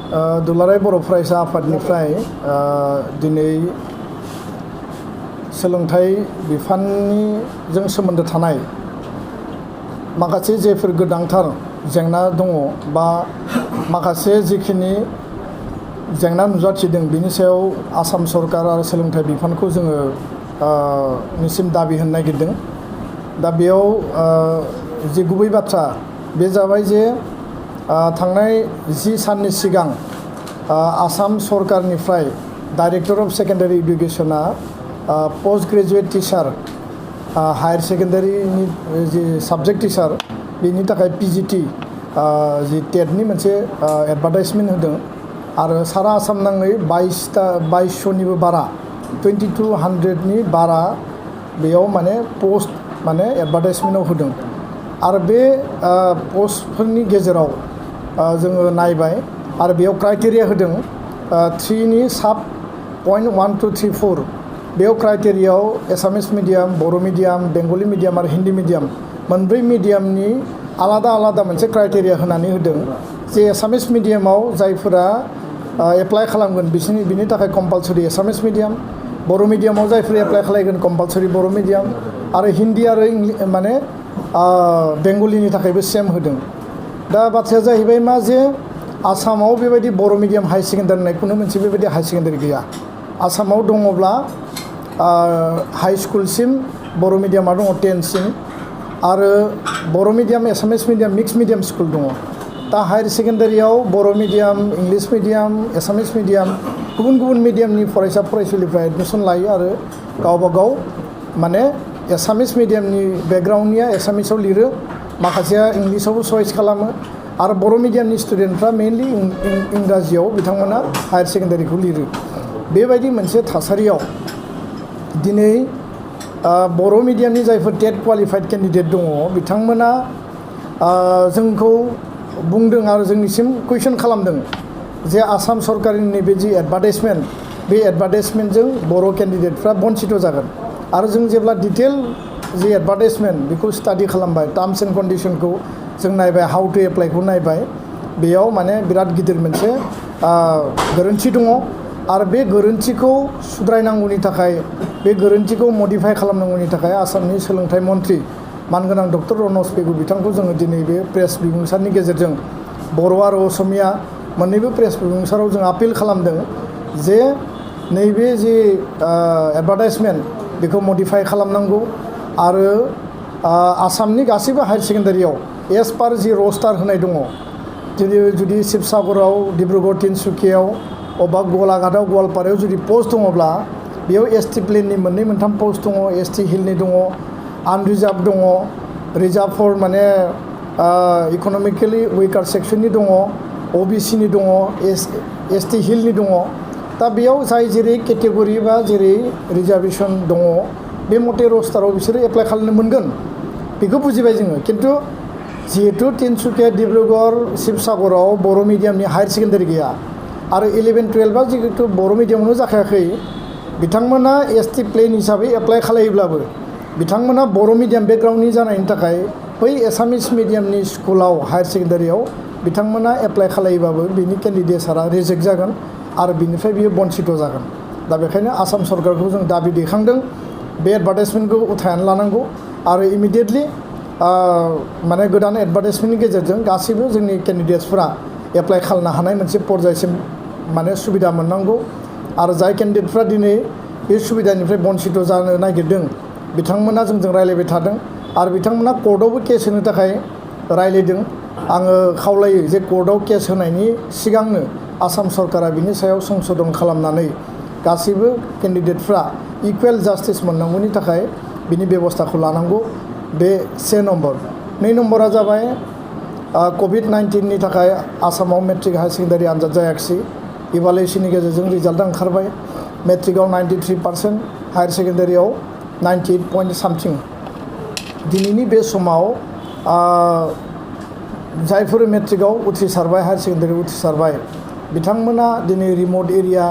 दुलाराय बर' फरायसा आफादनिफ्राय दिनै सोलोंथाइ बिफाननिजों सोमोन्दो थानाय माखासे जेफोर गोनांथार जेंना दङ बा माखासे जिखिनि जेंना नुजाथिदों बिनि सायाव आसाम सरकार आरो सोलोंथाइ बिफानखौ जोङो निसिम दाबि होनो नागिरदों। दा बेयाव जि गुबै बाथ्रा बे जाबाय जे थांनाय 10 साननि सिगां आसाम सरकारनिफ्राय डाइरेक्टर अफ सेकेन्डारि इडुकेसना पोस्ट ग्रेजुएट टिचार हायर सेकेन्डारिनि जि साबजेक्ट टिचार बेनि थाखाय पिजिटि जि टेटनि मोनसे एडभार्टाइजमेन्ट होदों आरो सारा आसाम नाङै 2200निबो बारा 2200नि बारा बेयाव माने पोस्ट माने एडभार्टाइजमेन्टआव होदों आरो बे पोस्टफोरनि गेजेराव जोङो नायबाय आरो बेयाव क्राइटेरिया होदों 3नि साब पॉइंट 1 2 3 4 बेयाव क्राइटेरियाव एसामिस मिडियाम बर' मिडियाम बेंगली मिडियाम आरो हिन्दी मिडियाम मोनब्रै मिडियामनि आलादा आलादा मोनसे क्राइटेरिया होनानै होदों जे एसामिस मिडियामाव जायफोरा एप्लाइ खालामगोन बिनि थाखाय कम्पालसरि एसामिस मिडियाम बर' मिडियामाव जायफोर एप्लाइ खालामगोन कम्पालसरि बर' मिडियाम आरो हिन्दी आरो माने बेंगलीनि थाखायबो सेम होदों। दा बाथ्राया जाहैबाय मा जे आसामाव बेबायदि बर' मिडियाम हाई सेकेन्डारि होननायखौनो मोनसे बेबायदि हाई सेकेन्डारि गैया। आसामाव दङब्ला हाई स्कुलसिम बर' मिडियामा दङ 10सिम आरो बर' मिडियाम एसामिस मिडियाम मिक्स मिडियाम स्कुल दङ। दा हायर सेकेन्डारियाव बर' मिडियाम इंलिश मिडियाम एसामिस मिडियाम गुबुन गुबुन मिडियामनि फरायसा फरायसुलिफ्रा एडमिसन लायो आरो गावबा गाव माने एसामिस मिडियामनि बेकग्राउन्डनिया एसामिसाव लिरो माखासेया इंलिसावबो चइस खालामो आरो बर' मिडियामनि स्टुडेन्टफ्रा मेइनलि इंराजियाव बिथांमोना हायर सेकेन्डारिखौ लिरो। बेबायदि मोनसे थासारियाव दिनै बर' मिडियामनि जायफोर टेट क्वालिफाइड केन्डिडेट दङ बिथांमोना जोंखौ बुंदों आरो जोंनिसिम कुइसन खालामदों जे आसाम सरकारनि नैबे जि एडभार्टाइजमेन्ट बे एडभार्टाइजमेन्टजों बर' केन्डिडेटफ्रा बन्सित जागोन आरो जों जेब्ला डिटेल जि एडभार्टाइजमेन्ट बेखौ स्टाडि खालामबाय टार्म्स एन्ड कन्डिसनखौ जों नायबाय हाउ टु एप्लाइखौ नायबाय बेयाव माने बिराद गिदिर मोनसे गोरोन्थि दङ आरो बे गोरोन्थिखौ सुद्रायनांगौनि थाखाय बे गोरोन्थिखौ मडिफाइ खालामनांगौनि थाखाय आसामनि सोलोंथाइ मन्त्रि मानगोनां डक्टर रनज पेगु बिथांखौ जोङो दिनै बे प्रेस बिबुंसारनि गेजेरजों बर' आरो असमिया मोननैबो प्रेस बिबुंसाराव जों आपिल खालामदों जे नैबे जि एडभार्टाइजमेन्ट बेखौ मडिफाइ खालामनांगौ आरो आसामनि गासैबो हायर सेकेन्डारियाव एस पार जि रस्टार होनाय दङ जुदि शिबसागराव डिब्रुगड़ तिनसुकियाव अबा गलाघाटआव गवालपारायाव जुदि पोस्ट दङब्ला बेयाव एसटि प्लेननि मोननै मोनथाम पोस्ट दङ एसटि हिलनि दङ आनरिजार्भ दङ रिजार्भ फर माने इक'नमिकेलि उइकार सेक्सननि दङ अबिसिनि दङ एसटि हिलनि दङ। दा बेयाव जाय जेरै केटेगरि बा जेरै रिजार्भेसन दङ बे मथे रस्टाराव बिसोरो एप्लाइ खालामनो मोनगोन बेखौ बुजिबाय जोङो। खिन्थु जिहेतु तिनसुकिया डिब्रुगड़ शिबसागराव बर' मिडियामनि हायार सेकेन्डारि गैया आरो 11-12 जिहेतु बर' मिडियामावनो जाखायाखै बिथांमोना एसटि प्लेन हिसाबै एप्लाइ खालायोब्लाबो बिथांमोना बर' मिडियाम बेकग्राउन्डनि जानायनि थाखाय बै एसामिस मिडियामनि स्कुलाव हायार सेकेन्डारियाव बिथांमोना एप्लाइ खालायोबाबो बिनि केन्डिडेट्सआ रिजेक्ट जागोन आरो बिनिफ्राय बियो बन्सित जागोन। दा बेखायनो आसाम सरकारखौ जों दाबि दैखांदों बे एडभार्टाइजमेन्टखौ उथायनानै लानांगौ आरो इमिडियेटलि माने गोदान एडभार्टाइजमेन्टनि गेजेरजों गासैबो जोंनि केन्डिडेट्सफोरा एप्लाइ खालामनो हानाय मोनसे पर्यायसिम माने सुबिदा मोननांगौ आरो जाय केन्डिडेटफ्रा दिनै बे सुबिदानिफ्राय बन्सित जानो नागिरदों बिथांमोना जोंजों रायलायबाय थादों आरो बिथांमोना कर्टआवबो केस होनो थाखाय रायलायदों। आङो खावलायो जे कर्टआव केस होनायनि सिगांनो आसाम सरकारा बिनि सायाव संशोधन खालामनानै गासैबो केन्डिडेटफ्रा इकुवेल जास्टिस मोननांगौनि थाखाय बिनि बेबस्थाखौ लानांगौ। बे से नम्बर। 2 नम्बरा जाबाय कभिड-19नि थाखाय आसामाव मेट्रिक हायार सेकेन्डारि आनजाद जायाखिसै इभालुएसननि गेजेरजों रिजाल्टआ ओंखारबाय मेट्रिकआव 93% हायार सेकेन्डारियाव 98 पॉइंट सामथिं। दिनैनि बे समाव जायफोर मेट्रिकआव उथ्रिसारबाय हायार सेकेन्डारि उथ्रिसारबाय बिथांमोना दिनै रिमोट एरिया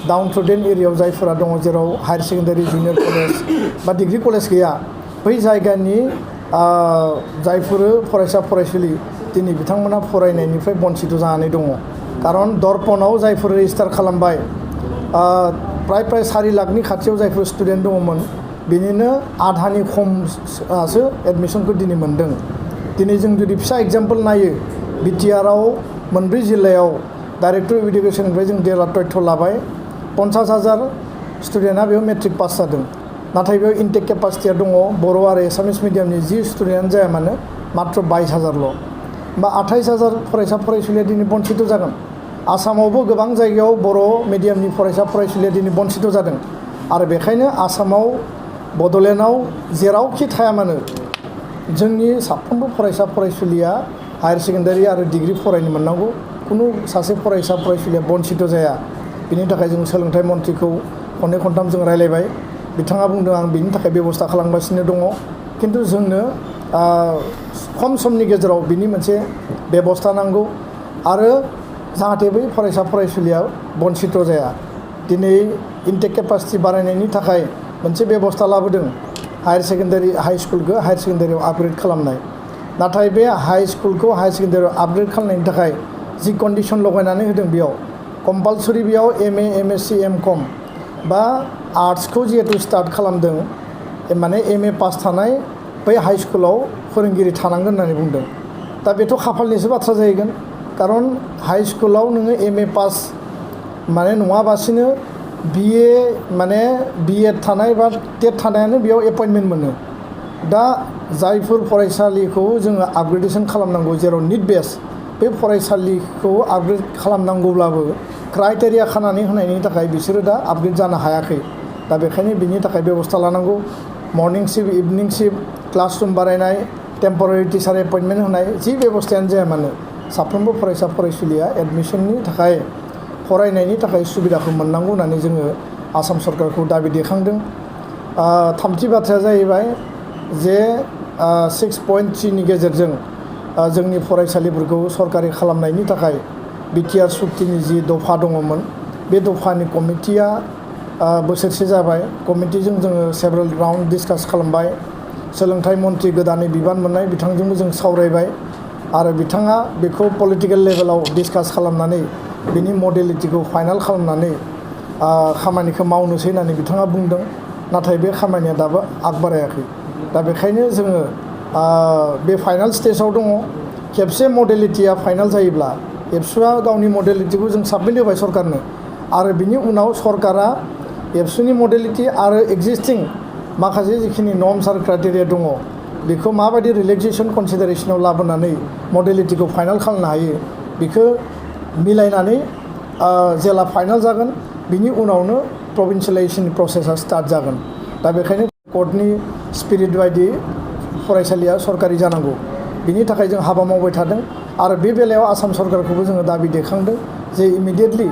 डाउन ट्रडेन एरियायाव जायफोरा दङ जेराव हायार सेकेन्डारि जुनियर कलेज बा डिग्री कलेज गैया बै जायगानि जायफोर फरायसा फरायसुलि दिनै बिथांमोना फरायनायनिफ्राय बन्सित जानानै दङ। खारन दर्पणआव जायफोर रेजिस्टार खालामबाय प्राय 4 लाखनि खाथियाव जायफोर स्टुडेन्ट दङमोन बिनिनो आधानि खमसो एडमिसनखौ दिनै मोन्दों। दिनै जों जुदि फिसा एग्जाम्पल नायो बिटिआरआव मोनब्रै जिल्लायाव डाइरेक्टर अफ इडुकेसननिफ्राय जों डेटा तथ्य लाबाय 50,000 स्टुडेन्टआ बेयाव मेट्रिक पास जादों। नाथाय बेयाव इनटेक केपासिटिया दङ बर' आरो एसामिस मिडियामनि जि स्टुडेन्टआनो जाया मानो मात्र 22,000ल'। बा 28,000 फरायसा फरायसुलिया दिनै बन्सित जागोन। आसामावबो गोबां जायगायाव बर' मिडियामनि फरायसा फरायसुलिया दिनै बन्सित जादों। आरो बेखायनो आसामाव बड'लेण्डआव जेरावखि थाया मानो जोंनि साफ्रोमबो फरायसा फरायसुलिया हायार सेकेन्डारि आरो डिग्री फरायनो मोननांगौ। खुनु सासे फरायसा फरायसुलिया बन्सित जाया। बिनि थाखाय जों सोलोंथाइ मन्थ्रिखौ खननै खनथाम जों रायलायबाय। बिथाङा बुंदों आं बिनि थाखाय बेबस्था खालामगासिनो दङ। खिन्थु जोंनो खम समनि गेजेराव बिनि मोनसे बेबस्था नांगौ आरो जाहाथे बै फरायसा फरायसुलिया बन्सित जाया। दिनै इनटेक केपासिटि बारायनायनि थाखाय मोनसे बेबस्था लाबोदों हायार सेकेन्डारि हाई स्कुलखौ हायार सेकेन्डारियाव आपग्रेड खालामनाय। नाथाय बे हाई स्कुलखौ हायार सेकेन्डारियाव आपग्रेड खालामनायनि थाखाय जि कन्डिसन लगायनानै होदों बेयाव कम्पालसरि बेयाव एमए एमएससि एमकम बा आर्ट्सखौ जिहेतु स्टार्ट खालामदों माने एमए पास थानाय बै हाई स्कुलाव फोरोंगिरि थानांगोन होननानै बुंदों। दा बेथ' खाफालनिसो बाथ्रा जाहैगोन। खारन हाई स्कुलाव नोङो एमए पास माने नङाबासिनो बिए माने बिएड थानाय बा टेट थानायानो बेयाव एपइन्टमेन्ट मोनो। दा जायफोर फरायसालिखौ जोङो आपग्रेडेसन खालामनांगौ जेराव निट बेस बे फरायसालिखौ आपग्रेड खालामनांगौब्लाबो क्राइटेरिया खानानै होनायनि थाखाय बिसोरो दा आपग्रेड जानो हायाखै। दा बेखायनो बिनि थाखाय बेबस्था लानांगौ। मर्निं शिफ्ट इभिनिं शिफ्ट क्लासरुम बारायनाय टेम्परारि टिचार एपइन्टमेन्ट होनाय जि बेबस्थायानो जाया मानो साफ्रोमबो फरायसा फरायसुलिया एडमिसननि थाखाय फरायनायनि थाखाय सुबिदाखौ मोननांगौ होननानै जोङो आसाम सरकारखौ दाबि दैखांदों। थामथि बाथ्राया जाहैबाय जे 6.3नि गेजेरजों जोंनि फरायसालिफोरखौ सरकारि खालामनायनि थाखाय बिटिआर सुक्तिनि जि दफा दङमोन बे दफानि कमिटिया बोसोरसे जाबाय। कमिटिजों जोङो सेभेरेल राउन्ड डिसकास खालामबाय। सोलोंथाइ मन्थ्रि गोदानै बिबान मोननाय बिथांजोंबो जों सावरायबाय आरो बिथाङा बेखौ पलिटिकेल लेभेलाव डिसकास खालामनानै बिनि मडेलिटिखौ फाइनाल खालामनानै खामानिखौ मावनोसै होननानै बिथाङा बुंदों। नाथाय बे खामानिया दाबो आगबारायाखै। दा बेखायनो जोङो बे फाइनाल स्टेजाव दङ। खेबसे मडेलिटिया फाइनाल जायोब्ला एबसुआ गावनि मडेलिटिखौ जों साबमिट होबाय सरकारनो आरो बिनि उनाव सरकारा एबसुनि मडेलिटि आरो एक्जिस्टिं माखासे जिखिनि नर्म्स आरो क्राइटेरिया दङ बेखौ माबायदि रिलेक्सेसन कनसिडारेसनाव लाबोनानै मडेलिटिखौ फाइनाल खालामनो हायो बेखौ मिलायनानै जेला फाइनाल जागोन बिनि उनावनो प्रभिन्सियेलाइजेसन प्रसेसा स्टार्ट जागोन। दा बेखायनो कर्टनि स्पिरिट बायदि फरायसालिया सरकारि जानांगौ बिनि थाखाय जों हाबा मावबाय थादों आरो बे बेलायाव आसाम सरकारखौबो जोङो दाबि दैखांदों जे इमिडियेटलि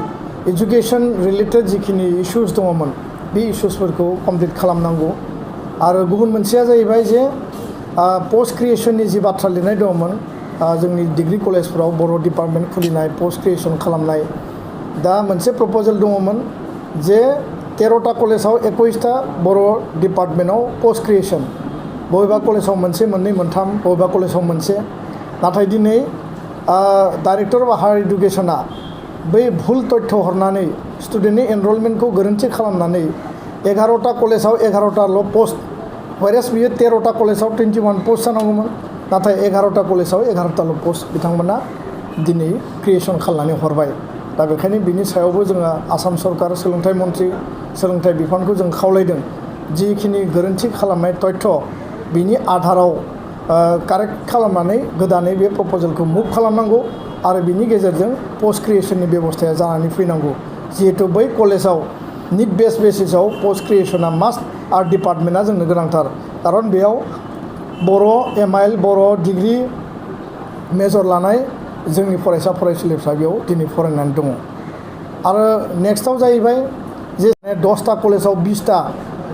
एजुकेसन रिलेटेड जिखिनि इस्युस दङमोन बे इस्युसफोरखौ कमप्लिट खालामनांगौ। आरो गुबुन मोनसेया जाहैबाय जे पोस्ट क्रिएसननि जि बाथ्रा लिरनाय दङमोन जोंनि डिग्री कलेजफोराव बर' डिपार्टमेन्ट खुलिनाय पोस्ट क्रिएसन खालामनाय दा मोनसे प्रप'जेल दङमोन जे 13टा कलेजाव 21टा बर' डिपार्टमेन्टआव पोस्ट क्रिएसन बबेबा कलेजाव मोनसे मोननै मोनथाम बबेबा कलेजाव मोनसे। नाथाय दिनै डाइरेक्टर अफ हायार इडुकेसना बै भुल तथ्य हरनानै स्टुडेन्टनि एनरलमेन्टखौ गोरोन्थि खालामनानै 11टा कलेजाव 11टाल' पस्ट व्हाइरास बियो 13टा कलेजाव 21 पस्ट जानांगौमोन नाथाय 11टा कलेजाव 11टाल' पस्ट बिथांमोना दिनै क्रिएसन खालामनानै हरबाय। दा बेखायनो बिनि सायावबो जोङो आसाम सरकार सोलोंथाइ मन्थ्रि सोलोंथाइ बिफानखौ जों खावलायदों जिखिनि गोरोन्थि खालामनाय तथ्य बिनि आधाराव कारेक्ट खालामनानै गोदानै बे प्रप'जेलखौ मुभ खालामनांगौ आरो बिनि गेजेरजों पोस्ट क्रिएसननि बेबस्थाया जानानै फैनांगौ। जिहेतु बै कलेजाव निट बेस बेसिसाव पोस्ट क्रिएसना मास्ट आर्ट डिपार्टमेन्टआ जोंनो गोनांथार खारन बेयाव बर' एमआइएल बर' डिग्री मेजर लानाय जोंनि फरायसा फरायसुलिफ्रा बेयाव दिनै फरायनानै दङ। आरो नेक्स्टआव जाहैबाय जे 10टा कलेजाव 20टा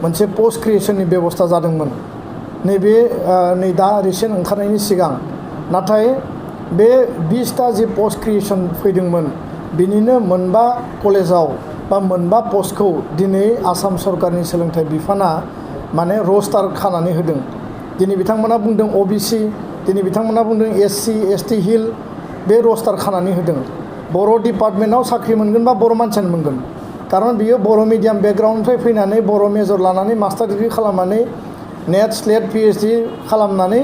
मोनसे पोस्ट क्रिएसननि बेबस्था जादोंमोन नैबे नै दा रिसेन्ट ओंखारनायनि सिगां। नाथाय बे 20टा जे पोस्ट क्रिएसन फैदोंमोन बिनिनो मोनबा कलेजाव बा मोनबा पस्टखौ दिनै आसाम सरकारनि सोलोंथाइ बिफाना माने रस्टार खानानै होदों। दिनै बिथांमोना बुंदों ओबिसि दिनै बिथांमोना बुंदों एससि एसटि हिल बे रस्टार खानानै होदों। बर' डिपार्टमेन्टआव साख्रि मोनगोन बा बर' मानसियानो मोनगोन कारन बियो बर' मिडियाम बेकग्राउन्डनिफ्राय फैनानै बर' मेजर लानानै मास्टार डिग्री खालामनानै नेट स्लेट PhD खालामनानै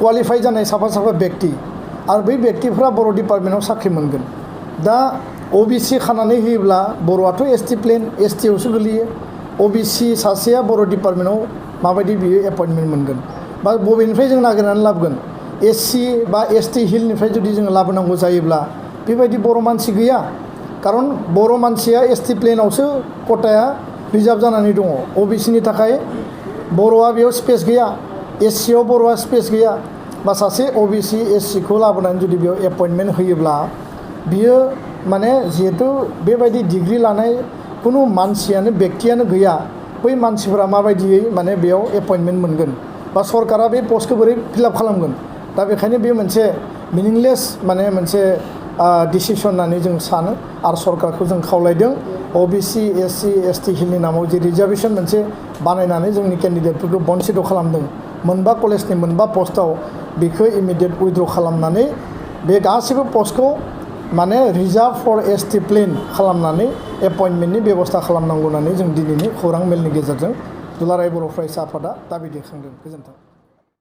क्वालिफाइ जानाय साफा साफा व्यक्ति आरो बै व्यक्तिफ्रा बर' डिपार्टमेन्टआव साख्रि मोनगोन दा OBC खानानै होयोब्ला बर'आथ' ST प्लेन ST आवसो गोलैयो OBC सासेया बर' डिपार्टमेन्टआव माबायदि बियो एपइन्टमेन्ट मोनगोन बा बबेनिफ्राय जों नागिरनानै लाबोगोन SC बा ST हिलनिफ्राय जुदि जोङो लाबोनांगौ जायोब्ला बेबायदि बर' मानसि गैया कारन बर' मानसिया ST प्लेनावसो खथाया रिजार्भ जानानै दङ OBC नि थाखाय बर'आ बेयाव स्पेस गैया SC आव बर'आ स्पेस गैया बा सासे OBC SC खौ लाबोनानै जुदि बेयाव एपइन्टमेन्ट होयोब्ला बियो माने जिहेतु बेबायदि डिग्री लानाय कुनु मानसियानो व्यक्तियानो गैया बै मानसिफोरा माबायदियै माने बेयाव एपइन्टमेन्ट मोनगोन बा सरकारा बे पस्टखौ बोरै फिलआप खालामगोन दा बेखायनो बे मोनसे मिनिंलेस माने मोनसे डिसिसन होननानै जों सानो आरो सरकारखौ जों खावलायदों OBC SC ST हिलनि नामाव जे रिजार्भेसन मोनसे बानायनानै जोंनि केन्डिडेटफोरखौ बन्सित खालामदों मोनबा कलेजनि मोनबा पस्टआव बेखौ इमिडियेट उइथड्र खालामनानै बे गासैबो पस्टखौ माने रिजार्भ फर ST प्लेन खालामनानै एपइन्टमेन्टनि बेबस्था खालामनांगौ होननानै जों दिनैनि खौरां मेलनि गेजेरजों दुलाराय बर' फरायसा आफादा दाबि दैखांदों। गोजोन्थों।